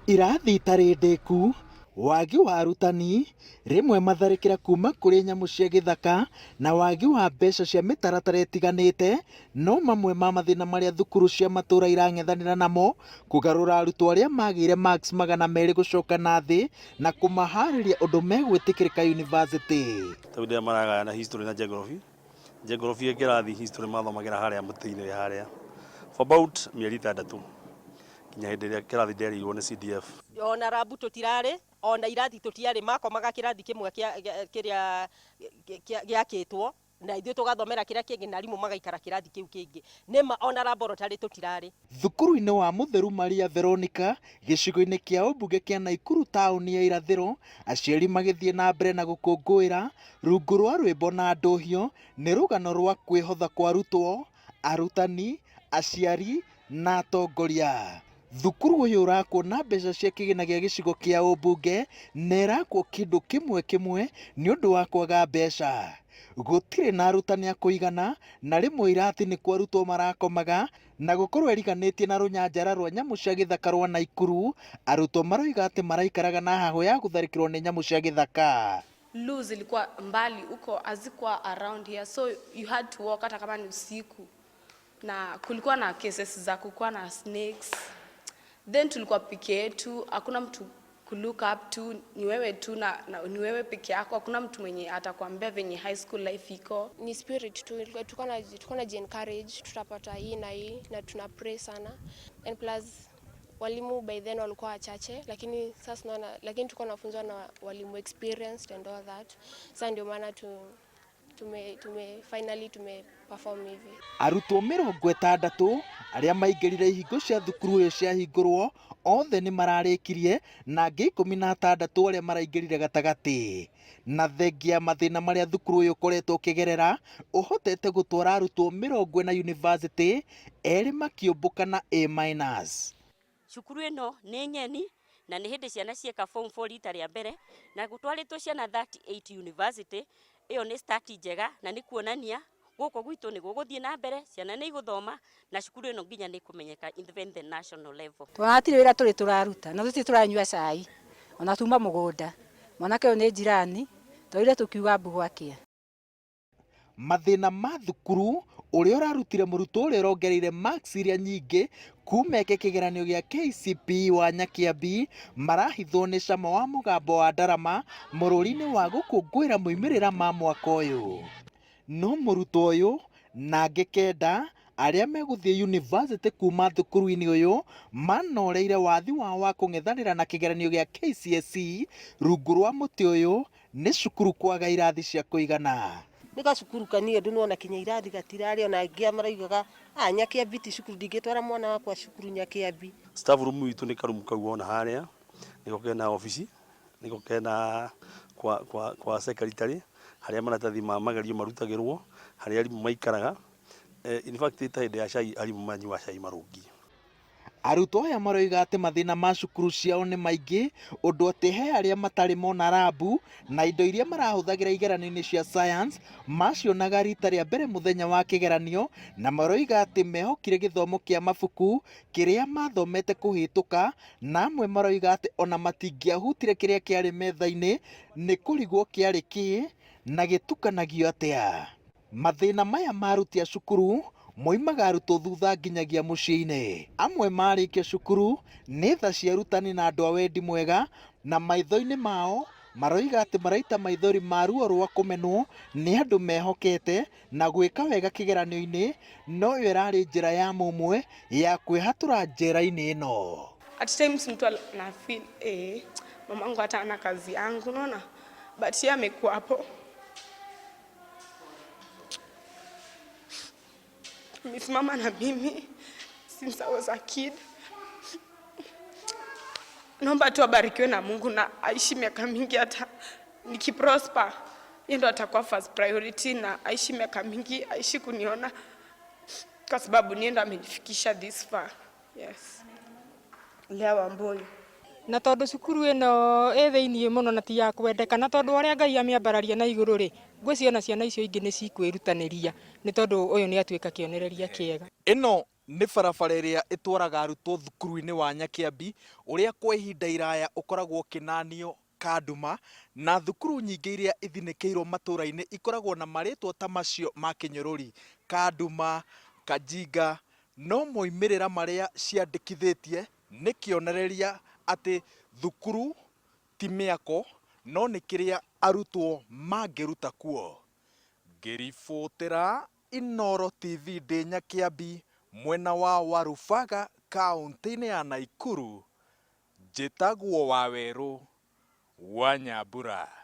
Irathi itarĩ ndĩku, wagi wa arutani, rĩmwe matharĩkĩra kuma kũrĩ nyamũ cia gĩthaka na wagi wa mbeca cia mĩtaratara ĩtiganĩte no mamwe ma mathĩna marĩa thukuru cia matũra irang'ethanĩra namo, kũgarũra arutwo arĩa magĩire marks 200 gũcoka na thĩ na kũmaharĩria ũndũ megwĩtĩkĩrĩka yunivasĩtĩ. Tondũ rĩrĩa maragayana history na geography, geography ĩ kĩrathi history mathomagĩra harĩa mũtĩ-inĩ harĩa for about mĩeri 6 nginya hĩndĩ ĩrĩa kĩrathi nderĩirwo nĩ CDF. Ona rambu tũtirarĩ, ona irathi tũtiarĩ, makomaga kĩrathi kĩmwe kĩrĩa gĩakĩtwo na ithuĩ tũgathomera kĩrĩa kĩngĩ na arimũ magaikara kĩrathi kĩu kĩngĩ. Nĩma ona laboratory tũtirarĩ. Thukuru-inĩ wa Mũtheru Maria Veronica gĩcigo-inĩ kĩa ũmbunge kĩa Naikuru taũni ya irathĩro, aciari magĩthiĩ na mbere na gũkũngũĩra rungu rwa rwĩmbo na ndũhio nĩ rũgano rwa kwĩhotha kwa arutwo, arutani, aciari na atongoria. Thukuru ũyũ ũrakwo na mbeca cia kĩgĩna gĩa gĩcigo kĩa ũmbunge na ĩrakwo kĩndũ kĩmwe kĩmwe nĩ ũndũ wa kwaga mbeca. Gũtirĩ na arutani a kũigana na rĩmwe irathi nĩ kwa arutwo marakomaga na gũkorwo ĩriganĩtie na rũnyanjara rwa nyamũ cia gĩthaka rwa Naikuru, arutwo maroiga atĩ maraikaraga na hahũ ya gũtharĩkĩrwo nĩ nyamũ cia gĩthaka. Loo zilikuwa mbali huko, hazikuwa around here, so you had to walk hata kama ni usiku, na kulikuwa na cases za kukuwa na snakes. Then tulikuwa peke yetu, hakuna mtu ku look up to, ni wewe tu na ni wewe peke yako, hakuna mtu mwenye atakwambia venye high school life iko. Ni spirit tu, tulikuwa na encourage tutapata hii na hii na tuna pray sana, and plus walimu by then walikuwa wachache, lakini sasa tunaona, lakini tulikuwa tunafunzwa na walimu experienced and all that. Sasa ndio maana tume finally tume perform hivi. Arutwo 60 arĩa maingĩrire ihingo cia thukuru ĩyo ciahingũrwo othe nĩ mararĩkirie na angĩ 16 arĩa maraingĩrire gatagatĩ. Na thengia mathĩna marĩa thukuru ũyũ ũkoretwo ũkĩgerera, ũhotete gũtwara arutwo 40 yunivasĩtĩ, erĩ makĩũmbũka na A minus. Cukuru ĩno nĩ ng'eni na nĩ hĩndĩ ciana cieka form 4 rita rĩa mbere na gũtwarĩtwo ciana 38 university. Ĩyo nĩ start njega na nĩ kuonania gũkũ gwitũ nĩ gũgũthiĩ na mbere, ciana nĩ igũthoma na cukuru ĩno nginya nĩ kũmenyeka even the national level. Tũratirĩ wĩra tũrĩ tũraruta na tũtirĩ tũranyua cai ona tuma mũgũnda, mwanake ũyũ nĩ jirani twaire tũkiuga mbu gwakĩa. Mathĩna ma thukuru ũrĩa ũrarutire mũrutwo ũrĩa ũrongereire marks iria nyingĩ kuma eke kĩgeranio gĩa KCPE wa Nyakiambi marahithwo nĩ cama wa mũgambo wa ndarama mũrũri-inĩ wa gũkũngũĩra moimĩrĩra ma mwaka ũyũ. No mũrutwo ũyũ na angĩ 9 arĩa megũthiĩ yunivasĩtĩ kuma thukuru-inĩ ũyũ manoreire wathi wao wa kũng'ethanĩra na kĩgeranio gĩa KCSE rungu rwa mũtĩ ũyũ nĩ cukuru kwaga irathi cia kũigana. Nĩ gacukuru kanini ndũ nĩwona kinya irathi gatirarĩ, ona angĩ maraugaga Nyakiambi ti cukuru, ndingĩtwara mwana wakwa cukuru Nyakiambi. Staff room itũ nĩ karumu kau wona harĩa, nĩko kena obici, nĩko kena kwa secretary, harĩa maratathi ma magerio marutagĩrwo, harĩa arimũ maikaraga. In fact ta hĩndĩ ya cai arimũ manyuaga cai marũngiĩ. Arutwo aya maroiga atĩ mathĩna ma cukuru ciao nĩ maingĩ ũndũ atĩ he arĩa matarĩ mona rabu na indo iria marahũthagĩra igeranio-inĩ cia science macionaga rita rĩa mbere mũthenya wa kĩgeranio, na maroiga atĩ mehokire gĩthomo kĩa mabuku kĩrĩa mathomete kũhĩtũka, na amwe maroiga atĩ ona matingĩahutire kĩrĩa kĩarĩ metha-inĩ nĩ kũrigwo kĩarĩ kĩ na gĩtukanagio atĩa. Mathĩna maya ma aruti a cukuru moimaga arutwo thutha nginyagia mũciĩ-inĩ. Amwe marĩkia cukuru nĩ tha cia arutani na andũ a wendi mwega, na maitho-inĩ mao maroiga atĩ maraita maithori ma ruo rwa kũmenwo nĩ andũ mehokete na gwĩka wega kĩgeranio-inĩ noyo ĩrarĩ njĩra ya mũmwe ya kwĩhatũra njera-inĩ ĩno. At times mtu ana feel, mamangu hata ana kazi yangu, unaona, but yeye amekuwa hapo. Amesimama na mimi since I was a kid. Naomba tu abarikiwe na Mungu na aishi miaka mingi, hata nikiprosper yeye ndo atakuwa first priority, na aishi miaka mingi, aishi kuniona kwa sababu niye ndo amenifikisha this far. Yes. Lea Wambui. Na tondu cukuru ĩno ĩ thĩiniĩ mũno na ti ya kwendeka, na tondu ũrĩa Ngai amĩambararia na igũrũ rĩ, ngwĩciria ona ciana icio ingĩ nĩ cikwĩrutanĩria nĩ tondũ ũyũ nĩ atuĩka kĩonereria kĩega. Ĩno Nĩ barabara ĩrĩa ĩtwaraga arutwo thukuru-inĩ wa Nyakĩambi, ũrĩa kwa ihinda iraya ũkoragwo ũkĩnanio Kanduma, na thukuru nyingĩ iria ithinĩkĩirwo matũra-inĩ ikoragwo na marĩtwa ta macio ma kĩnyũrũri, Kanduma, Kajinga, no moimĩrĩra marĩa ciandĩkithĩtie nĩ kĩonereria atĩ thukuru ti mĩako no nĩ kĩrĩa arutwo mangĩruta kuo. Ngĩribotera Inooro TV ndĩ Nyakĩambi mwena wa Warubaga kauntĩ-inĩ ya Naikuru, njĩtagwo Wawerũ wa Nyambura.